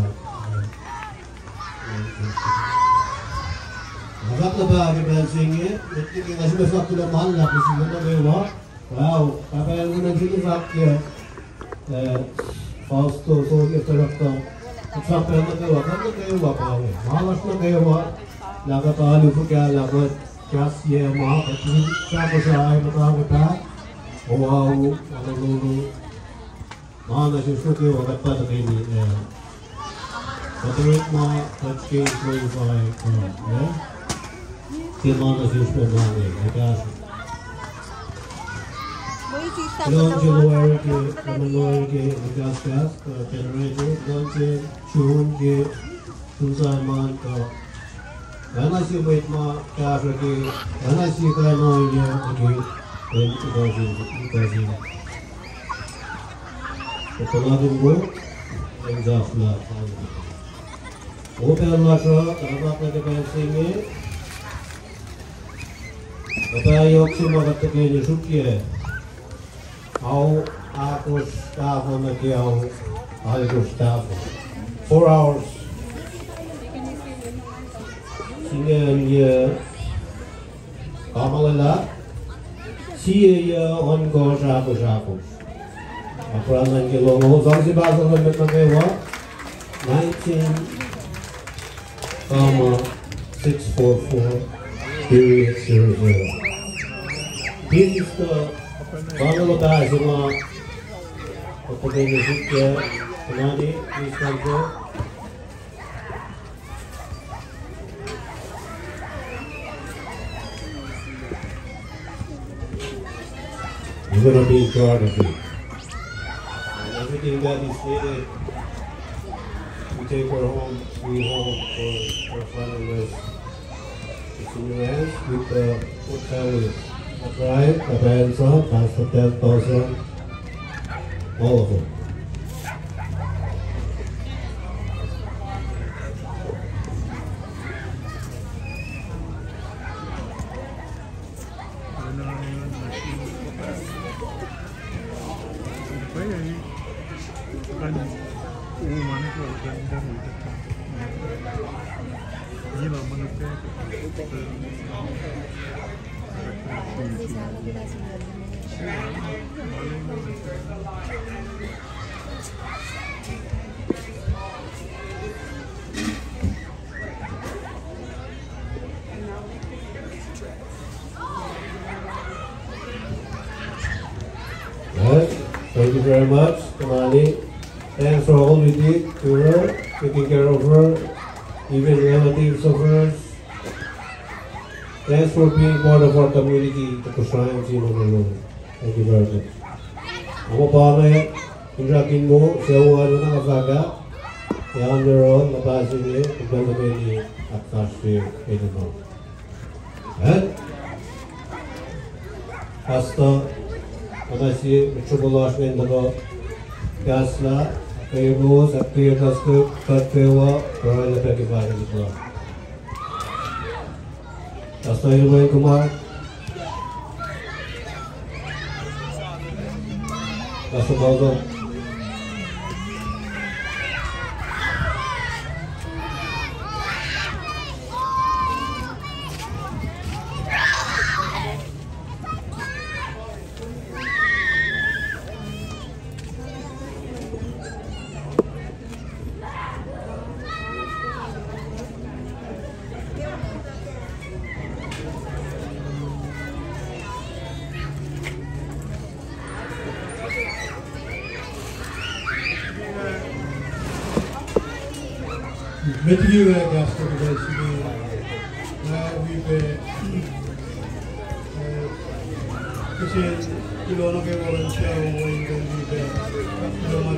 Nga fahk na pa ke pacl se inge, met liki nga sifilpac fahk kuloh ma luhlahp nuh sin kuht nuh kwewa. Wow, Pahpah El unen sifilpac fahk ke, eh, Fausto, so ke director, kuht fahk pacl nuh kwewa, kuht nuh kwewa pa inge. Ma lasr nuh kwewa, lah kuht alu fuhkah, lah kuht kahs ye ma, kuht in sahk Kosrae muhta ke pahk, oaru, oaru. Ma nuh sesr nuh kwewa kuht pa tuhkweni, eh, kuht orekma, kuht ke glorify God, eh? Ke ma nuh sesr pa ma inge, eh, kahs. Kuloh nuh sin lawyer ke, kuloh nuh sin lawyer ke, eh, kahs kahs, eh, generator, kuloh nuh sin June ke, Susan Mann, kuh Oacna sie mwet ma kahsruh ke, oacna sie kain ohiyac nuh ke, in ikasin, ikasin. Kuht puhlakihn wo, in sahflah. O pacl lasr uh, kuht fahk nuh ke pacl se inge. Kuht pahyuck se ma kuht tuhkweni sruokyac. Ao ahkosr tahfuh nuh ke ao alkosr tahfuh. Four hours. Singucul yac kamalulah. Sie yac ohnkohsr ahkosr ahkosr. Apkuhran ke longoul sang se pahsuh nuh met nuh kwewa. Nineteen comma six four four period zero zero. This is the final pass ma kuht tuhkweni sruokyac. Kuhtwena, please come forward. We're gonna be in charge of it. And everything that is needed, we take her home, we home for her final rest. It's in your hands with the good families. That's right, the parents, uh, Pastor Ted Dawson, all of them. All right. Thank you very much, Tamani. Thanks for holding it to her, taking care of her. even relatives of hers. Thanks for being part of our community, the Kosrae team on the road. Thank you very much. Amo pame, inrakin mo, se uwa na nga fahkak, ya nero, na pasi ne, kumpel na meni, akfasri, eni mo. Eh? Pastor, ma sie, mitropolos men lako, kasla, kairos, akairos, kakewa, korola peki vahel ito. Pastor Ilwen Kumar. Pastor Baldo. Met liki nga kahs kuh kuht sini, nga wi pac, eh, kihsen kuloh nuh kwewa luhn sucu, wi pac, kuloh ma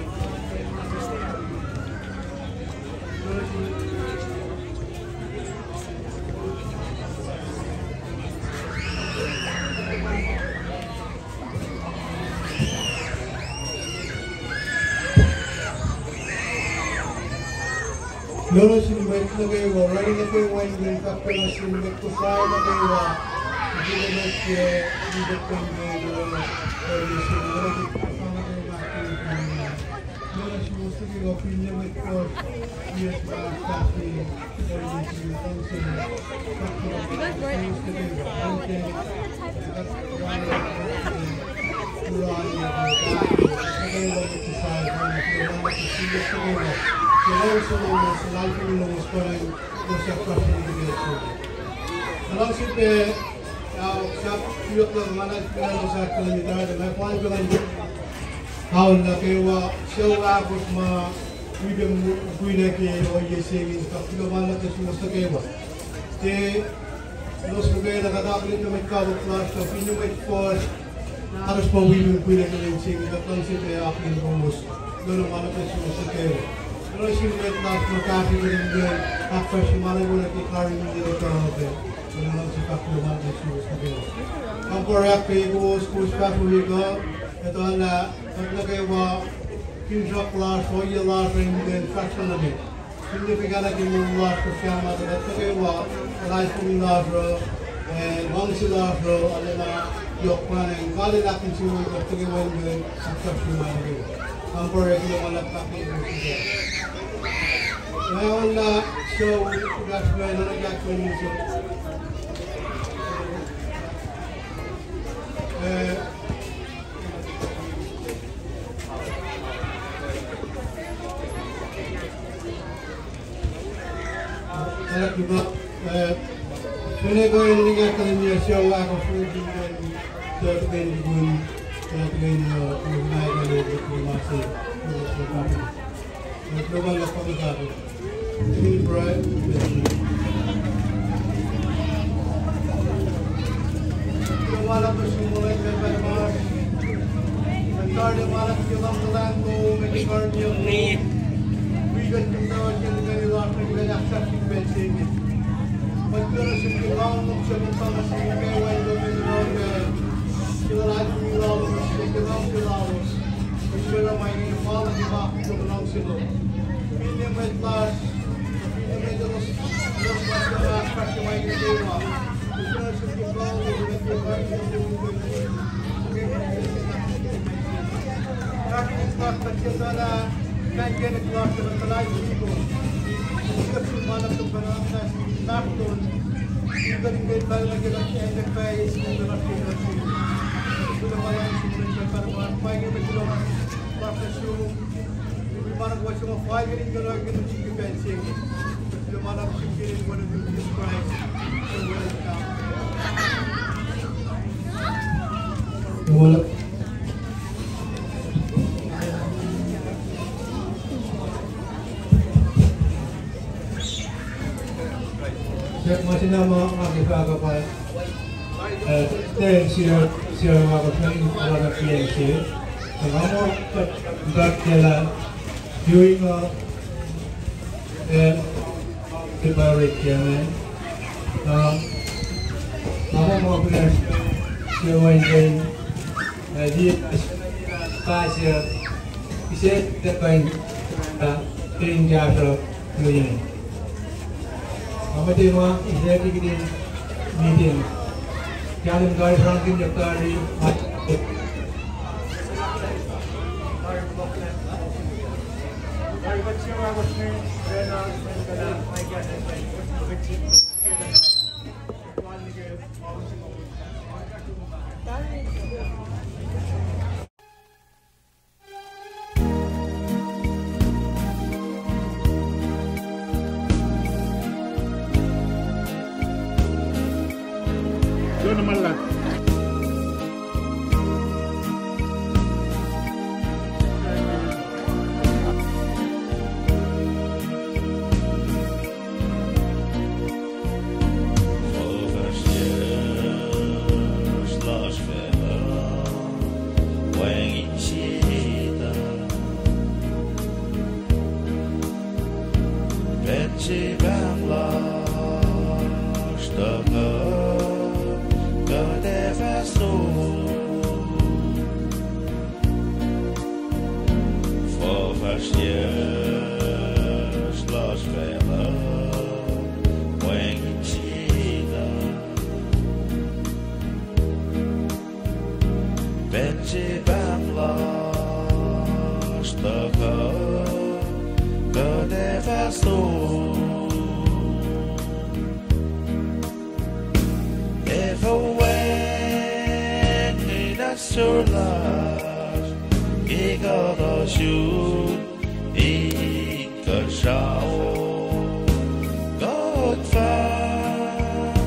Kuloh nuh sin mwet nuh kwewa, orani nuh kwewa in kuh in fahk kuloh nuh sin mwet Kosrae nuh kwewa. Kuloh nuh sin mwet nuh kwewa, kuloh nuh sin mwet Kosrae nuh kwewa. Kuloh nuh sin mwet Kosrae, yes, Aol nuh kwewa, sucu ahkosr ma wi pac mukwikwi nuh ke ohiyac se inge, kuht kuloh ma luhlahp nuh suwos nuh kwewa. Ke elos muhkwena kuht akihlen mwet kawuck lasr uh, finne mwet fuhsr, ahkosr ma wi pac mukwikwi nuh ke lwen se inge, kuht luhngse pac akihlen kowos, kuloh ma luhlahp nuh suwos nuh kwewa. Kuloh sin mwet lasr ma kahsruh kuht in ahkfahsrye ma nuh ke karihngihn el tuh pac. Kuloh ma luhlahp nuh suwos nuh kwewa. Kampare ke kowos, kowos fahsrweni kuh, etuh lah kuht nuh kwewa, finsrak lasr, ohiyac lasr, in kuh in fahsr nuh met. Finne fuhkah nuh ke moul lasr kuh sahyac ma kuht nuh kwewa, luhlahlfongi lasr uh, eh, luhngse lasr uh, arulacna yohk pwacnwacng kalweni in siyuck kuht nuh kwewa in kuh in ahkfahsrye ma nuh kwewa. Kampare, kuloh ma luhlahp nuh kwewa. Nga oruh sucu, kahsruh nuh ke ahkfahsrye. Eh, Elak luhk, eh, finne kuh in ninac kalmac sucu ahkosr, fin kuh in, eh, tuhkweni, eh, tuhkweni, eh, Ma nga ke fahk uh pa, eh, ten sir, sir ma kosnani ala na kien se. So nga muh kuht, kuht ke lah viewing uh, eh, ke pa rek ke man. Na, nga muh ma kuht se wain den, eh, di, pa se, ise te kain, eh, ten kahsruh viewing. Nga muhta ma ise kihtin meeting. Kahlwem tari, sramsramkihn tari. Fuhfahsryucsr lasr facluh wacngihn sie tuh. Pacl se pahng lasr tuhkuh, kuht ac fahsrot. Fuhfahsryucsr lasr facluh wacngihn sie tuh. Pacl se pahng lasr tuhkuh, kuht ac fahsrot. Efuh wacngihn ahsor lasr ke kuht ohsun inkuhsrao? Kuht fah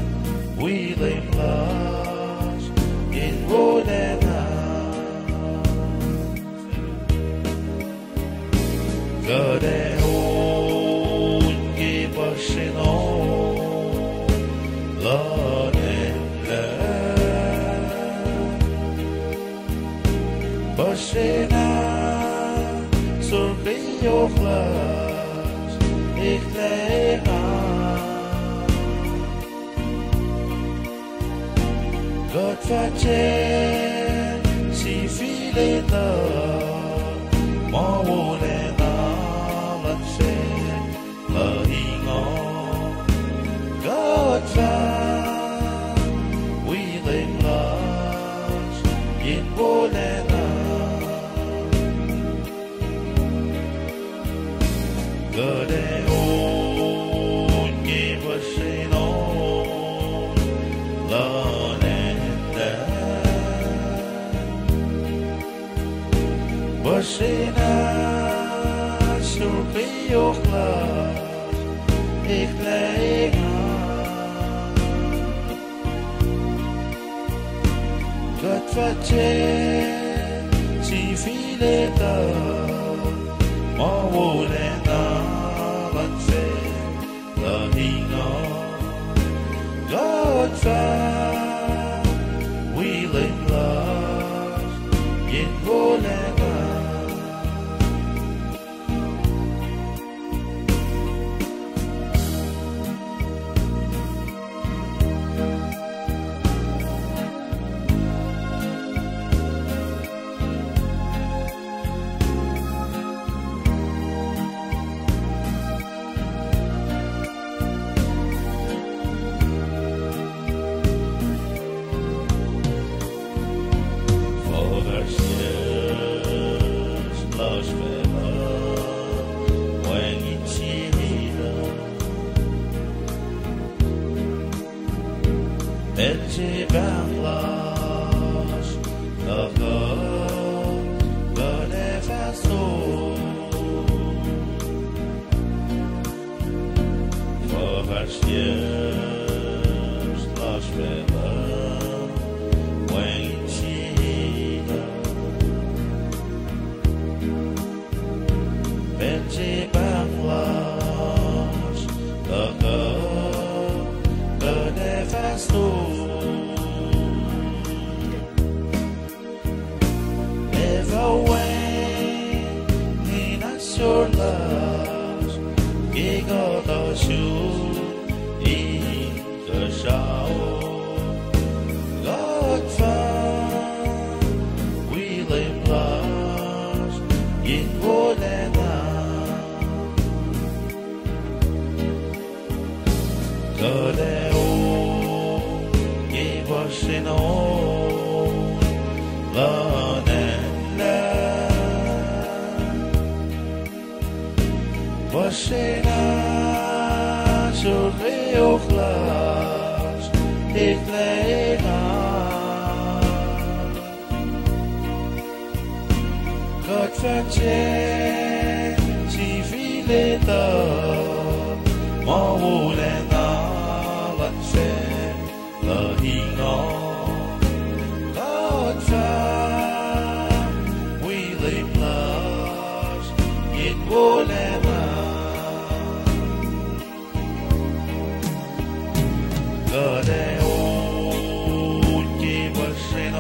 wi Leum lasr in wolacna. Kuht ac on ke puhsren on luhn Leum. Puhsren ahsor pac yohk lasr eklac engan. Kuht fah tiac sifil etuh ma wolacna luhn facluh ingoh. Kuht fah wi Leum lasr in wolacna. Kuht ac on ke puhsren on luhn Leum. Puhsren ahsor pac yohk lasr eklac engan. Kuht fah tiac sifil etuh ma wolacna luhn facluh ingoh. Kuht fah wi Leum lasr in wolacna. sun inkuhsrao. Kuht fah wi lem lasr in wolacna. Kuht ac on ke puhsren on luhn Leum. Puhsren ahsor kweok lasr eklac engan. Kuht fah sang sifil etuh ma wolacna luhn facluh ingoh. Kuht fah wi lem lasr in wolacna. Kuht ac on ke puhsren